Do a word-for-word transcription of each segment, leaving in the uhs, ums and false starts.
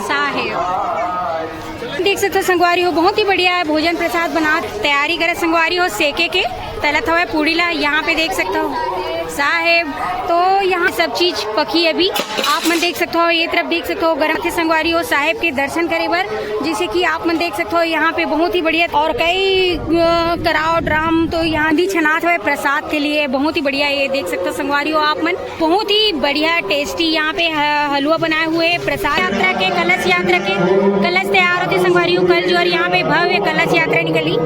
साहेब। देख सकथो संगवारी हो, बहुत ही बढ़िया है भोजन प्रसाद बना, तैयारी करे संगवारी हो सेके के, तलत हवय पूड़ी ला, यहाँ पे देख सकथो साहेब। तो यहाँ सब चीज पकी अभी, आप मन देख सकथो, ये तरफ देख सकथो गरम थे संगवारी हो साहेब के दर्शन करे बर, जैसे कि आप मन देख सकथो यहाँ पे बहुत ही बढ़िया और कई अ, कराव ड्राम तो यहाँ भी छनात हवय प्रसाद के लिए, बहुत ही बढ़िया। ये देख सकथो संगवारी हो आप मन, बहुत ही बढ़िया टेस्टी यहाँ पे ह- हलवा बनाए हुए हैं प्रसाद यात्रा के, कलश यात्रा के। कलश तैयार होते संगवारी हो कल जो, और यहाँ पे भव्य कलश यात्रा निकली।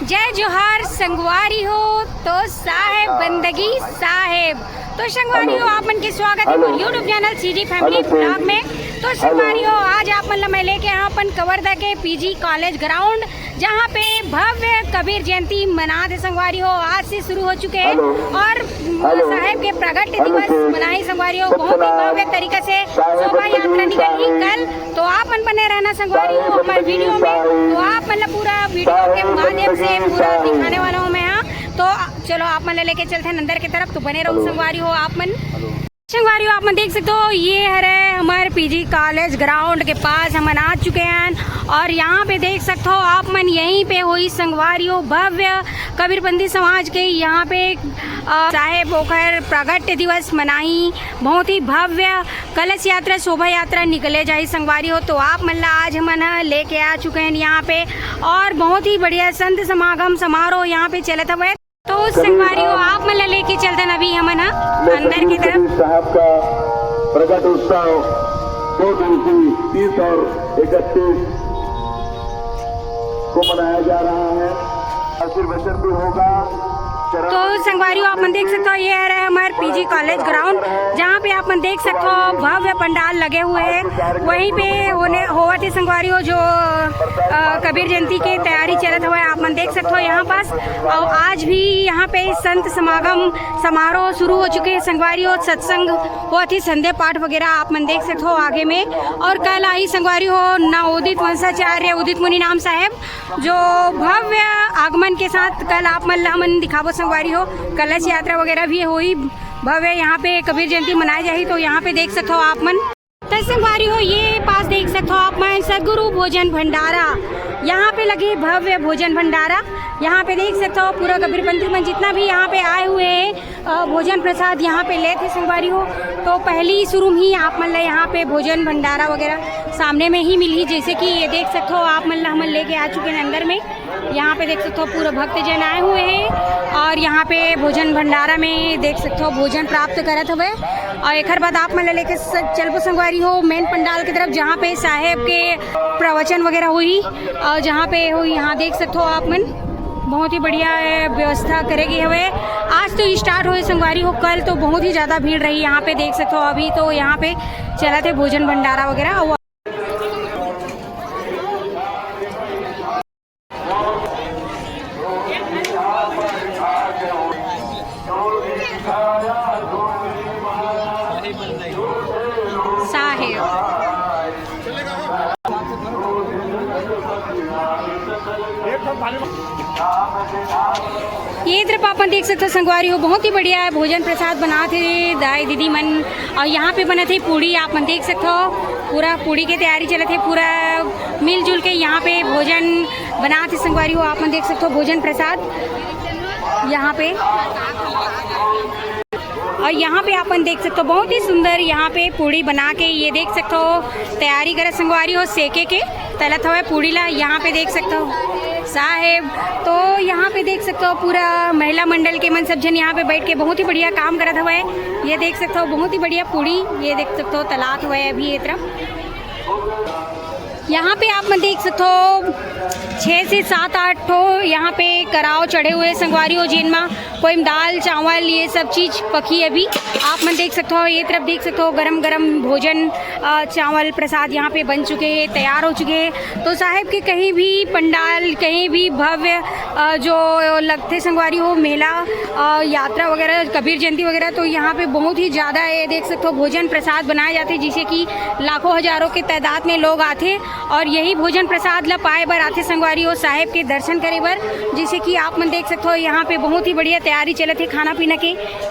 जय जोहार संगवारी हो, तो साहेब बंदगी साहेब। तो संगवारी हो आप मन के स्वागत है मोर YouTube channel CG family blog में। तो संगवारी हो आज आप मन ला मैं लेके यहाँ अपन कवर्धा के पीजी कॉलेज ग्राउंड, जहाँ पे भव्य कबीर जयंती मनात हे संगवारी हो। आज से शुरू हो चुके हैं और साहेब के प्रगट दिवस मनाही संगवारी हो, बहुत ही भव्य तरीका से शोभा यात्रा निकली कल। तो आप मन बने रहना संगवारी हो हमारे वीडियो में। तो आप मन ला पूरा वीडियो के माध्यम से पूरा दिखाने वाला हूँ मैं यहाँ। तो चलो आप मन ला लेके चलते हैं अंदर की तरफ, तो बने रहो संगवारी हो आप मन। संगवारी हो आप मन देख सकते हो, ये हरे हमारे पीजी कॉलेज ग्राउंड के पास हमन आ चुके हैं और यहाँ पे देख सकते हो आप मन, यहीं पे हुई संगवारी हो भव्य कबीरपंथी समाज के यहाँ पे अ, साहेब ओखर प्रगट दिवस मनाही। बहुत ही भव्य कलश यात्रा शोभा यात्रा निकले जाही संगवारी हो। तो आप मन ला आज हमन ह लेके आ चुके हैं यहाँ पे और बहुत ही बढ़िया संत समागम समारोह यहाँ पे चलत हवय। तो संगवारी हो आप मन ला लेके चलते हैं अभी हमन ह अंदर की तरफ। साहब का प्रकट उत्सव दो दिवसीय तीस और इकतीस को मनाया जा रहा है। आशीर्वचन भी होगा। तो संगवारी हो आप मन देख सकते हो, ये है हमारे पीजी कॉलेज ग्राउंड, जहाँ पे आप मन देख सकते हो भव्य पंडाल लगे हुए हैं। वहीं पे होने होवत है संगवारी हो जो अ, कबीर जयंती के तैयारी चलत हवय, आप मन देख सकते हो यहाँ पास। और आज भी यहाँ पे संत समागम समारोह शुरू हो चुके हैं संगवारी हो, सत्संग होत ही संध्या पाठ वगैरह आप मन देख सकते हो आगे में। और कल आई संगवारी हो नवोदित वंशाचार्य उदित मुनि नाम साहेब जो भव्य आगमन के साथ कल आप मन ला हमन दिखाबो संगवारी हो, कलश यात्रा वगैरह भी होई भव्य। यहाँ पे कबीर जयंती मनाए जाही तो यहाँ पे देख सकते हो आप मन। तो संगवारी हो ये पास देख सकते हो आप मन सदगुरु भोजन भंडारा, यहाँ पे लगे भव्य भोजन भंडारा। यहाँ पे देख सकते हो पूरा कबीरपंथी मन जितना भी यहाँ पे आए हुए हैं अ, भोजन प्रसाद यहाँ पे लेथे संगवारी हो। तो पहली शुरू में ही आप मन ला यहाँ पे भोजन भंडारा वगैरह सामने में ही मिलही, जैसे कि ये देख सकते हो आप मन ला हमन लेके आ चुके हैं अंदर में। यहाँ पे देख सकते हो पूरा भक्त जन आए हुए हैं और यहाँ पे भोजन भंडारा में देख सकते हो भोजन प्राप्त करत हवे। और एक बाद आप मन ला लेके स- चलबो संगवारी हो मेन पंडाल की तरफ, जहाँ पे साहेब के प्रवचन वगैरह हुई और जहाँ पे हुई यहाँ देख सकते हो आप मन। बहुत ही बढ़िया व्यवस्था करे गे हवे। आज तो स्टार्ट होए संगवारी हो, कल तो बहुत ही ज्यादा भीड़ रही। यहाँ पे देख सकते हो अभी तो यहाँ पे चलत हे भोजन भंडारा वगैरह। साहेब। ये तरफ आप मन देख सकते हो संगवारी हो, बहुत ही बढ़िया है भोजन प्रसाद बनात हे दाई दीदी मन। और यहाँ पे बनत हे पूड़ी, आप मन देख सकते हो पूरा पूड़ी के तैयारी चलत हे, पूरा मिलजुल के यहाँ पे भोजन बनात हे संगवारी हो। आप मन देख सकते हो भोजन प्रसाद यहाँ पे। और यहाँ पे आप मन देख सकते हो बहुत ही सुंदर यहाँ पे पूड़ी बना के ये देख सकते हो तैयारी करे संगवारी हो सेके के तलत हवय पूड़ी ला। यहाँ पे देख सकते हो साहेब, तो यहाँ पे देख सकते हो पूरा महिला मंडल के मन सब जन यहाँ पे बैठ के बहुत ही बढ़िया काम करत हवय। ये देख सकते हो बहुत ही बढ़िया पूड़ी, ये देख सकते हो तलात हवय अभी ये तरफ। यहाँ पे आप मन देख सकते हो छः से सात आठ ठो यहाँ पे कराव चढ़े हुए संगवारी हो, जिन मा कोई दाल चावल ये सब चीज पकी अभी। आप मन देख सकते हो ये तरफ देख सकते हो गरम गरम भोजन, अ, चावल प्रसाद यहाँ पे बन चुके हैं, तैयार हो चुके हैं। तो साहेब के कहीं भी पंडाल, कहीं भी भव्य, अ, जो लगथे संगवारी हो मेला, अ, यात्रा वगैरह, कबीर जयंती वगैरह, तो यहाँ पे बहुत ही ज़्यादा ये देख सकते हो भोजन प्रसाद बनाए जाते, जिसे कि लाखों हजारों के तादाद में लोग आते और यही भोजन प्रसाद ला पाए बर आते। थे संगवारी हो साहेब के दर्शन करे बर। जैसे कि आप मन देख सकते हो, यहाँ पे बहुत ही बढ़िया तैयारी चलत हे खाना पीना के।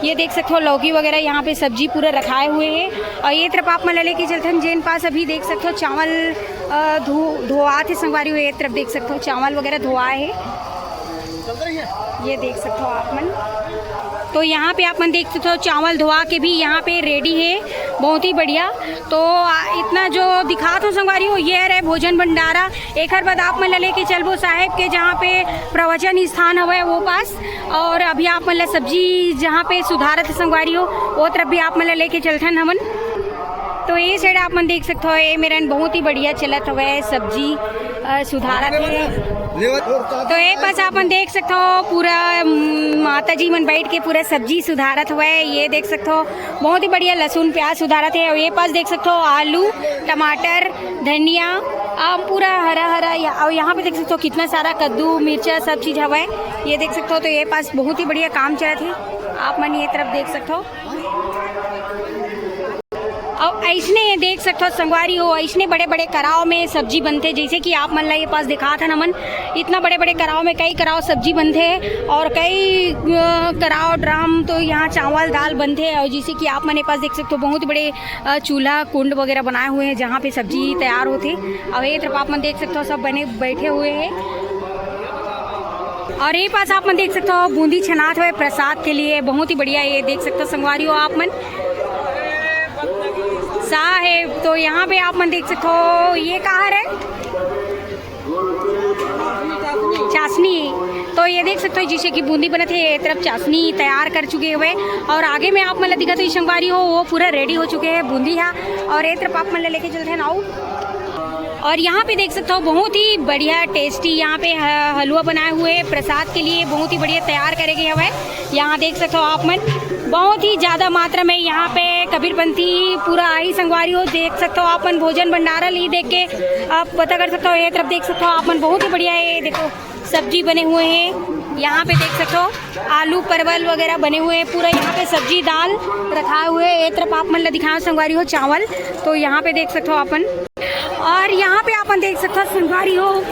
ये देख सकते हो, लौकी वगैरह, यहाँ पे सब्जी पूरा रखाए हुए है। और ये तरफ आप मन ला लेके चलथन, जेन पास अभी देख सकते हो, चावल अ, धो धोआ थे संगवारी हो। ये तरफ देख सकते हो, चावल वगैरह धोआ है। ये देख सकते हो आप मन। तो यहाँ पे आप मन देख सकते हो, चावल धोआ के भी यहाँ पे रेडी है, बहुत ही बढ़िया। तो आ, इतना जो दिखात हो संगवारी हो, ये रहे भोजन भंडारा। एकर बाद आप मन ला लेके चलबो साहेब के, जहाँ पे प्रवचन स्थान हवय, वो पास। और अभी आप मन ला सब्जी जहाँ पे सुधारत हे संगवारी हो, वो तरफ भी आप मन ला लेके चलथन हमन। तो ये साइड आप मन देख सकते हो, ये मेरन बहुत ही बढ़िया चलत हवय सब्जी अ, सुधारत हे। तो ये पास आप मन देख सकते हो, पूरा अम, माता जी मन बैठ के पूरा सब्जी सुधारत हवय। ये देख सकते हो, बहुत ही बढ़िया लहसुन प्याज सुधारत हे। और ये पास देख सकते हो, आलू, टमाटर, धनिया, आम पूरा हरा हरा। या- और यहाँ पे देख सकते हो, कितना सारा कद्दू, मिर्चा, सब चीज हवय। ये देख सकते हो, तो ये पास बहुत ही बढ़िया काम चलत हे। आप मन ये तरफ देख सकते हो। अउ अइसने देख सकत हो संगवारी हो, अइसने बड़े-बड़े कराव में सब्जी बनथे, जइसे कि आप मन ला ये पास दिखात हन हमन, इतना बड़े-बड़े कराव में कई कराव सब्जी बनथे और कई, अ, कराव ड्राम तो यहाँ चावल दाल बनथे। और जइसे कि आप मन ये पास देख सकत हो, बहुत बड़े, अ, चूल्हा कुंड वगैरह बनाए हुए हैं, जहाँ पे सब्जी तैयार होथे। और ये तरफ आप मन देख सकत हो, सब बने बैठे हुए हैं। और ये पास आप मन देख सकते हो, बूंदी छनात हुए प्रसाद के लिए, बहुत ही बढ़िया। ये देख सकते हो संगवारी हो आप मन, साहेब। तो यहाँ पे आप मन देख सकते हो, ये कहाँ है, चाशनी। तो ये देख सकते हो, जिसे कि बूंदी बनत हे, ये तरफ चाशनी तैयार कर चुके हुए। और आगे में आप मन ला दिखत हो, संगवारी हो, वो पूरा रेडी हो चुके हैं बूंदी हा। और ये तरफ आप मन ला लेके चलते हैं नाऊ। और यहाँ पे देख सकते हो, बहुत ही बढ़िया टेस्टी यहाँ पे ह-, हलवा बनाए हुए हैं प्रसाद के लिए, बहुत ही बढ़िया तैयार करे गए हवय। यहाँ देख सकते हो आप मन, बहुत ही ज्यादा मात्रा में यहाँ पे कबीरपंथी पूरा आही संगवारी हो। देख सकते हो आप मन, भोजन भंडारा ली देख के आप पता कर सकते हो। ये तरफ देख सकते हो आप मन, बहुत ही बढ़िया है। ये देखो, सब्जी बने हुए हैं, यहाँ पे देख सकते हो, आलू परवल वगैरह बने हुए हैं, पूरा यहाँ पे सब्जी दाल रखा हुए है। ये तरफ आप मन ला दिखाओ संगवारी हो, चावल। तो यहाँ पे देख सकते हो आप मन, और यहाँ पे आप मन देख सकते हो संगवारी हो,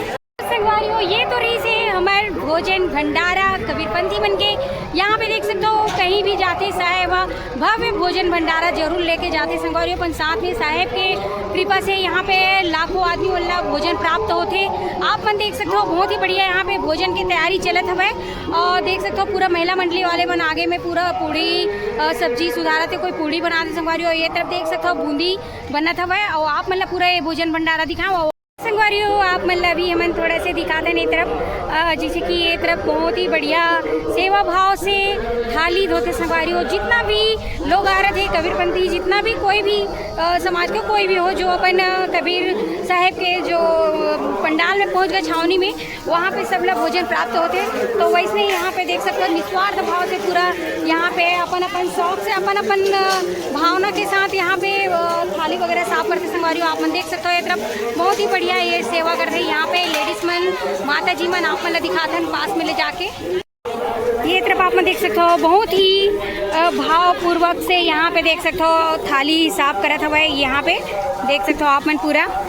संगवारी हो, ये तो रहिसे हमर भोजन भंडारा कबीरपंथी मन के। यहाँ पे देख सकते हो, कहीं भी जाते साहेब भव्य भोजन भंडारा जरूर लेके जाते संगवारी हो, अपन साथ में साहेब के कृपा से यहाँ पे लाखों आदमी मन ला भोजन प्राप्त होथे। आप मन देख सकते हो, बहुत ही बढ़िया यहाँ पे भोजन की तैयारी चलत हवय। और देख सकते हो, पूरा महिला मंडली वाले मन आगे में पूरा पूड़ी, अ, सब्जी सुधारत हे, कोई पूड़ी बनात हे संगवारी हो। ये तरफ देख सकते हो, बूंदी बनत हवय। और आप मन ला पूरा ये भोजन भंडारा दिखाओ। संगवारी हो, आप मन ला भी हमन थोड़ा से दिखाते हैं ये तरफ, अ, जैसे कि ये तरफ बहुत ही बढ़िया सेवा भाव से थाली धोते संगवारी हो। जितना भी लोग आ रहे थे कबीरपंथी, जितना भी कोई भी, अ, समाज का कोई भी हो, जो अपन, अ, कबीर साहेब के जो, अ, पंडाल में पहुंच गए छावनी में, वहाँ पे सब ला भोजन प्राप्त होथे। तो वैसे ही यहाँ पे देख सकते हो, निस्वार्थ भाव से पूरा यहाँ पे अपन अपन शौक से, अपन अपन, अ, भावना के साथ यहाँ पे, अ, थाली वगैरह साफ करते संगवारी हो। आप मन देख सकते हो, ये तरफ बहुत ही बढ़िया ये सेवा करथे। यहाँ पे लेडीज मन, माता जी मन, आप मन ला दिखाथन पास में ले जाके। ये तरफ आप मन देख सकते हो, बहुत ही, अ, भावपूर्वक से यहाँ पे देख सकते हो, थाली साफ करत हवय। यहाँ पे देख सकते हो आप मन पूरा,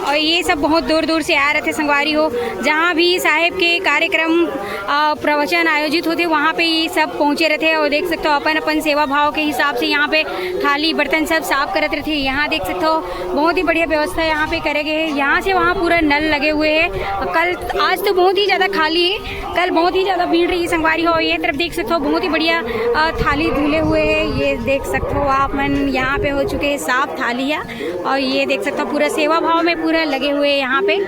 और ये सब बहुत दूर दूर से आए रहते संगवारी हो। जहाँ भी साहेब के कार्यक्रम, अ, प्रवचन आयोजित होते, वहाँ पे ये सब पहुँचे रहते हैं। और देख सकते हो, अपन अपन सेवा भाव के हिसाब से यहाँ पे थाली बर्तन सब साफ करत रहते हैं। यहाँ देख सकते हो, बहुत ही बढ़िया व्यवस्था यहाँ पे करे गए हैं। यहाँ से वहाँ पूरा नल लगे हुए हैं। कल, आज तो बहुत ही ज़्यादा खाली है, कल बहुत ही ज़्यादा भीड़ रही संगवारी हो। ये तरफ देख सकते हो, बहुत ही बढ़िया, अ, थाली धुले हुए है। ये देख सकते हो आप मन, यहाँ पे हो चुके हैं साफ थालियाँ। और ये देख सकते हो, पूरा सेवा भाव में पूरा लगे हुए हैं यहाँ पे।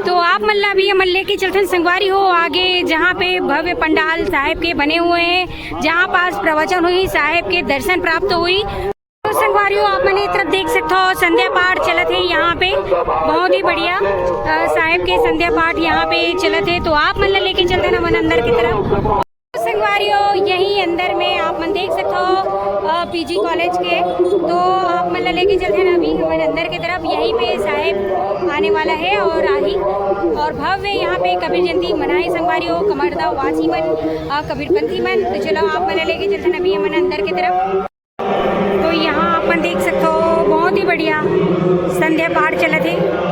तो आप मन ला अभी हमन लेके चलथन संगवारी हो आगे, जहाँ पे भव्य पंडाल साहेब के बने हुए हैं, जहाँ पास प्रवचन हुई, साहेब के दर्शन प्राप्त हुई। तो संगवारी हो, आप मन ये तरफ देख सकते हो, संध्या पाठ चलत है यहाँ पे, बहुत ही बढ़िया, अ, साहेब के संध्या पाठ यहाँ पे चलत है। तो आप मन ला लेके चलथन हमन अंदर की तरफ। संगवारी हो, यही अंदर में आप मन देख सकते हो, अ, पीजी कॉलेज के। तो आप मन ला लेके चलथन अभी हमन अंदर की तरफ। यहीं पे साहेब आने वाला है और आही, और भव्य यहाँ पे कबीर जयंती मनाए संगवारी हो, कमरदा वासी मन, अ, कबीरपंथी मन। तो चलो, आप मन ला लेके चलथन अभी हमन अंदर की तरफ। तो यहाँ आप मन देख सकते हो, बहुत ही बढ़िया संध्या पाठ चलत है।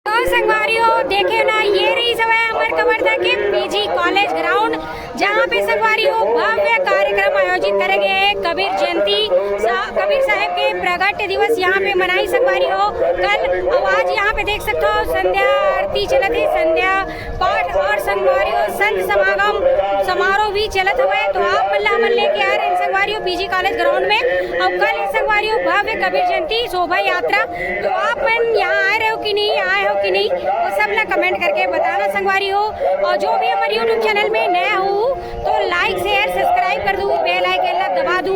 तो संगवारी हो, देखे ना, ये रहिस हवय हमर कवर्धा के पीजी कॉलेज ग्राउंड, जहाँ पे संगवारी हो भव्य कार्यक्रम आयोजित करे गए हे। कबीर जयंती सा-, कबीर साहेब के प्रगट दिवस यहाँ पे मनाई संगवारी हो कल। अउ आज यहाँ पे देख सकते हो संध्या आरती चलत हे, संध्या पाठ और संगवारी हो संत समागम समारोह भी चलत हवय। तो आप मन ला हमन लेके आए रहेन संगवारी हो पीजी कॉलेज ग्राउंड में। अउ कल संगवारी हो भव्य कबीर जयंती शोभा यात्रा। तो आप मन यहाँ आए रहे हो कि नहीं, आए हो कि नहीं, वो सब ला कमेंट करके बताना संगवारी हो। और जो भी हमर YouTube चैनल में नया हो तो लाइक शेयर सब्सक्राइब कर दू, बेल आइकन ला दबा दू।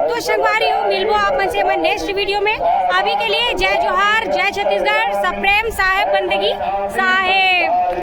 तो संगवारी हो, मिलबो आप मन से हमर नेक्स्ट वीडियो में। अभी के लिए जय जोहार, जय छत्तीसगढ़, सप्रेम साहेब बंदगी साहेब।